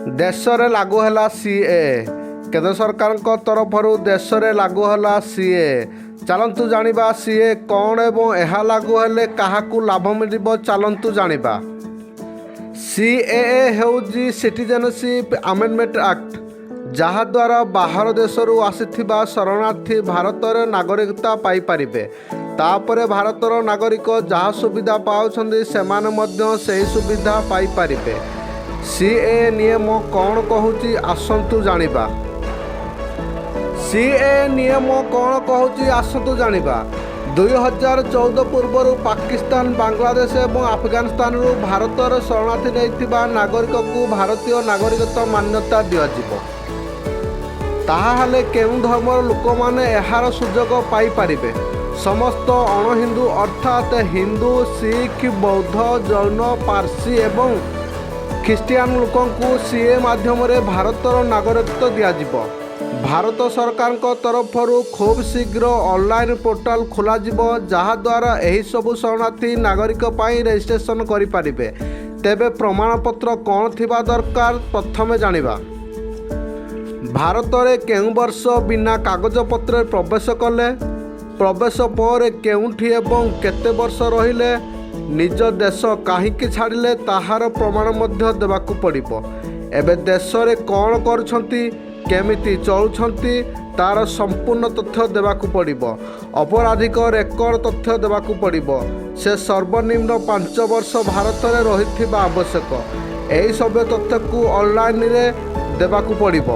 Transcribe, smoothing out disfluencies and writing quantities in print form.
ଦେଶରେ ଲାଗୁ ହେଲା ସିଏଏ। କେନ୍ଦ୍ର ସରକାରଙ୍କ ତରଫରୁ ଦେଶରେ ଲାଗୁ ହେଲା ସିଏଏ। ଚାଲନ୍ତୁ ଜାଣିବା ସିଏଏ କ'ଣ ଏବଂ ଏହା ଲାଗୁ ହେଲେ କାହାକୁ ଲାଭ ମିଳିବ। ଚାଲନ୍ତୁ ଜାଣିବା। ସିଏଏ ହେଉଛି ସିଟିଜେନସିପ୍ ଆମେଣ୍ଡମେଣ୍ଟ ଆକ୍ଟ, ଯାହାଦ୍ୱାରା ବାହାର ଦେଶରୁ ଆସିଥିବା ଶରଣାର୍ଥୀ ଭାରତରେ ନାଗରିକତା ପାଇପାରିବେ। ତାପରେ ଭାରତର ନାଗରିକ ଯାହା ସୁବିଧା ପାଉଛନ୍ତି, ସେମାନେ ମଧ୍ୟ ସେହି ସୁବିଧା ପାଇପାରିବେ। ସିଏଏ ନିୟମ କ'ଣ କହୁଛି, ଆସନ୍ତୁ ଜାଣିବା। ସିଏଏ ନିୟମ କ'ଣ କହୁଛି, ଆସନ୍ତୁ ଜାଣିବା। 2014 ପୂର୍ବରୁ ପାକିସ୍ତାନ, ବାଂଲାଦେଶ ଏବଂ ଆଫଗାନିସ୍ତାନରୁ ଭାରତରେ ଶରଣାର୍ଥୀ ନେଇଥିବା ନାଗରିକକୁ ଭାରତୀୟ ନାଗରିକତା ମାନ୍ୟତା ଦିଆଯିବ। ତାହାହେଲେ କେଉଁ ଧର୍ମର ଲୋକମାନେ ଏହାର ସୁଯୋଗ ପାଇପାରିବେ? ସମସ୍ତ ଅଣହିନ୍ଦୁ, ଅର୍ଥାତ୍ ହିନ୍ଦୁ, ଶିଖ, ବୌଦ୍ଧ, ଜୈନ, ପାର୍ସୀ ଏବଂ ଖ୍ରୀଷ୍ଟିଆନ ଲୋକଙ୍କୁ ସିଏଏ ମାଧ୍ୟମରେ ଭାରତର ନାଗରିକତ୍ୱ ଦିଆଯିବ। ଭାରତ ସରକାରଙ୍କ ତରଫରୁ ଖୁବ୍ ଶୀଘ୍ର ଅନଲାଇନ୍ ପୋର୍ଟାଲ ଖୋଲାଯିବ, ଯାହାଦ୍ୱାରା ଏହିସବୁ ଶରଣାର୍ଥୀ ନାଗରିକ ପାଇଁ ରେଜିଷ୍ଟ୍ରେସନ କରିପାରିବେ। ତେବେ ପ୍ରମାଣପତ୍ର କ'ଣ ଥିବା ଦରକାର, ପ୍ରଥମେ ଜାଣିବା। ଭାରତରେ କେଉଁ ବର୍ଷ ବିନା କାଗଜପତ୍ରରେ ପ୍ରବେଶ କଲେ, ପ୍ରବେଶ ପରେ କେଉଁଠି ଏବଂ କେତେ ବର୍ଷ ରହିଲେ, ନିଜ ଦେଶ କାହିଁକି ଛାଡ଼ିଲେ, ତାହାର ପ୍ରମାଣ ମଧ୍ୟ ଦେବାକୁ ପଡ଼ିବ। ଏବେ ଦେଶରେ କ'ଣ କରୁଛନ୍ତି, କେମିତି ଚଳୁଛନ୍ତି, ତାର ସମ୍ପୂର୍ଣ୍ଣ ତଥ୍ୟ ଦେବାକୁ ପଡ଼ିବ। ଅପରାଧିକ ରେକର୍ଡ଼ ତଥ୍ୟ ଦେବାକୁ ପଡ଼ିବ। ସେ ସର୍ବନିମ୍ନ 5 ବର୍ଷ ଭାରତରେ ରହିଥିବା ଆବଶ୍ୟକ। ଏହିସବୁ ତଥ୍ୟକୁ ଅନଲାଇନରେ ଦେବାକୁ ପଡ଼ିବ।